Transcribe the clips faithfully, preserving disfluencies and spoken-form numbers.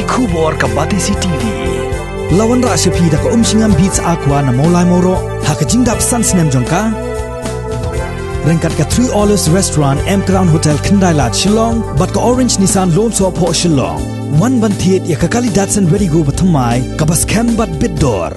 Khubor ka Batesi T V. La wanrah sha phi da ka Umshngam Beats Aqua na Mawlai Mawroh ha ka jingdap san snem jong ka. Ryngkat ka Three Olives Restaurant, M Crown Hotel, Khyndai Lad, Shillong, bad ka Orange Nissan Lumsohphoh, Shillong. Wan ban thied ïa ka kali Datsun Redi-GO bathymmai kaba skhem bad bit dor.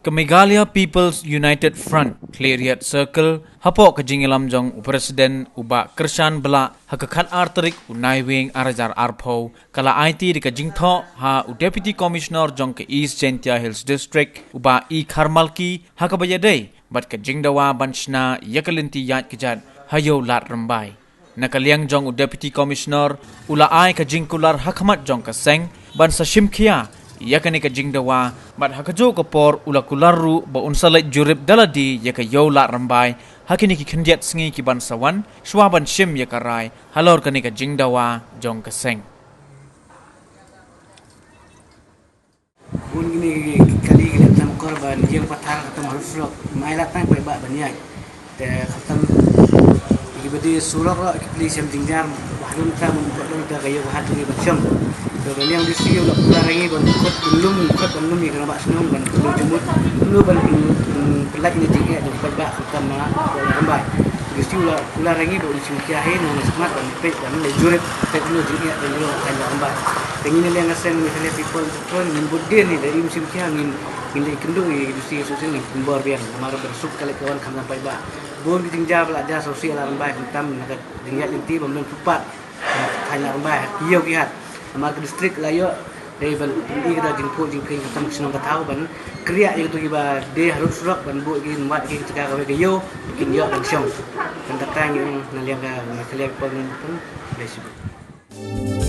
Ka Meghalaya People's United Front Khliehriat Circle, hapoh ka jingïalam jong u President u Bah Kyrshan Blah, ha ka khatar tarik u Naiwieng arhajar arphew, ka la aiti da ka jingthoh ha u Deputy Commissioner jong ka East Jaintia Hills District, u Bah E Kharmalki, ha kaba ïadei bad ka jingdawa ban shna ïa ka lynti ïaid kjat ha Ïew Lad Rymbai. Na ka liang jong u Deputy Commissioner, u la ai ka jingkular ha khmat jong ka seng ban sa shim khia ïa kane ka jingdawa, bad ha kajuh ka por u la kular ruh ba un sa leit jurip da lade ïa ka Ïew Lad Rymbai ha kine ki khyndiat sngi ki ban sa wan, shwa ban shim ïa ka rai halor kane ka jingdawa jong ka seng. Bun kine ki kali ki leh tam kor ba ïeng pathar khamtam ha surok, mai lad tang paidbah ban ïaid. Te khamtam ki ba dei surok ruh ki plie shem jynjar, ba hadien tam ba don ta ka ïew ba hat ngi ban shem. Te ka liang D C u la kular ïa ngi ban khot ban lum, khot ban lum ïa ka rangbah shnong ban pynlong jingmut, pynlong ban pyn-, pyn-, pynlait ïa ka jingeh jong paidbah khamtam na Ïew Lad Rymbai. D C u la kular ïa ngi ba un shim khia hi, nong smat ban peit ban leit jurip, peit ïa ka jingeh jong Ïew Lad Rymbai. Te ngi na liang ka seng Meghalaya People Front ngin bud dien hi da im shim khia, ngin, ngin leit kynduh ïa ka D C, ka seng ngin pynbor biang namar ba suk ka leit ka wan khamtam paidbah. Bun ki jingjia ba la jia sha u Ïew Lad Rymbai khamtam na ka jingïaid lynti bym don putpat. Thaiñ Lad Rymbai ha ki ïew ki hat. Namar ka district la ïoh dei ban pyni ka jingphuh jingpyrkhat khamtam ka shnong ka thaw ban kyrïah ïa kito kiba dei harud surok ban buh ïa ki, ban wad ïa ki ha jaka kawei ka ïew ba kin ïoh ban shong. Kan kata ngi ong na liang ka Meghalaya People Front. Khublei shibun.